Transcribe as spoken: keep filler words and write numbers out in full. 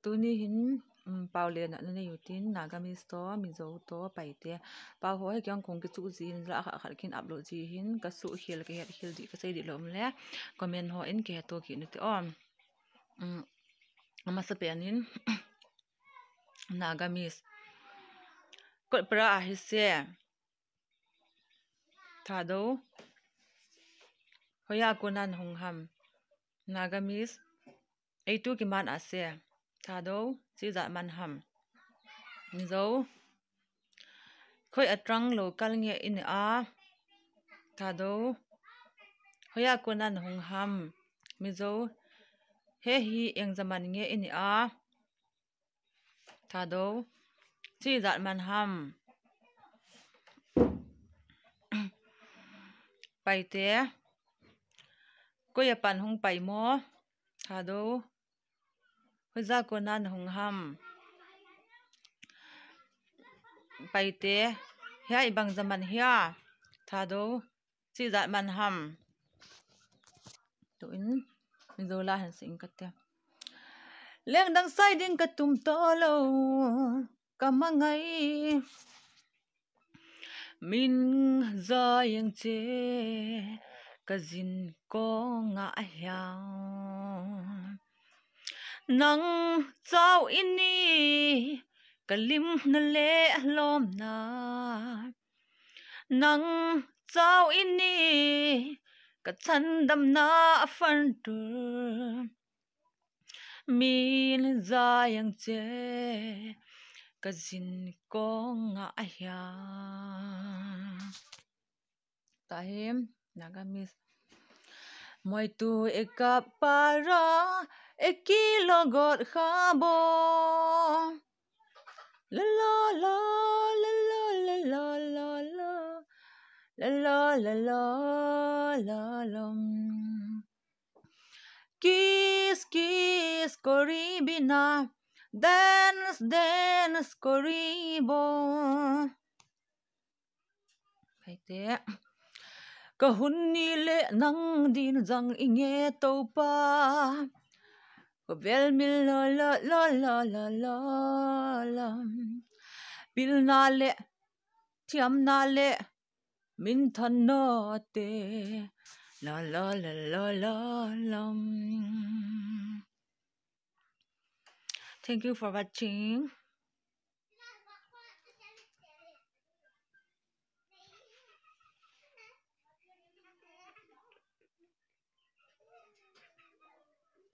Tuni hin, um, pau le na, na nei u tin, Nagamese to, Mizo to, Paite. Pau ho hi kei jong kong kichuh ji hin, la khat khat kin upload ji hin, ka suh khel, ka het khel di, ka sei di lom le, comment ho in kihe to kit u te o. Um, amasa pen in, Nagamese. Kot para ahi se. Thadou. Hoiya kona na hung ham. Nagamese. Eitu kiman a se. Thadou. Chi jat man ham. Mizo. Khoi a tang lo kal nge i ne a. Thadou. Hoiya kona na hung ham. Mizo. He hi eng jaman nge i ne a. Thadou. Chi jat man ham. Paite. Koi a pan hung pai mo. Thadou. Hoiya kona na hung ham. Paite. Hia i bang jaman hia. Thadou. Chi jat man ham. Tu in, Mizo la hin sing ka te. Leng dang sai ding ka tum to lo, ka mangai. Min ja jeng che, ka jin kong a hiam. Nang chau ini, ka lim na le lom na. Nang chau ini, ka chan dam na a fan tu. Min ja jeng che, ka jin kong a hiam. Tahim, Nagamese. Moi tu e ka para, e ki lo got kha bo. La la la, la la la la la la. La la la la la la. Kiss, kiss, kori bina. Dance, dance, kori bo. Paite. Ka hun ni le nang din jang i nge to pa. Ka vel mil lo lo lo lo lo lo lo. Pil na le, thiam na le, min than na te. La la la la la la. Thank you for watching.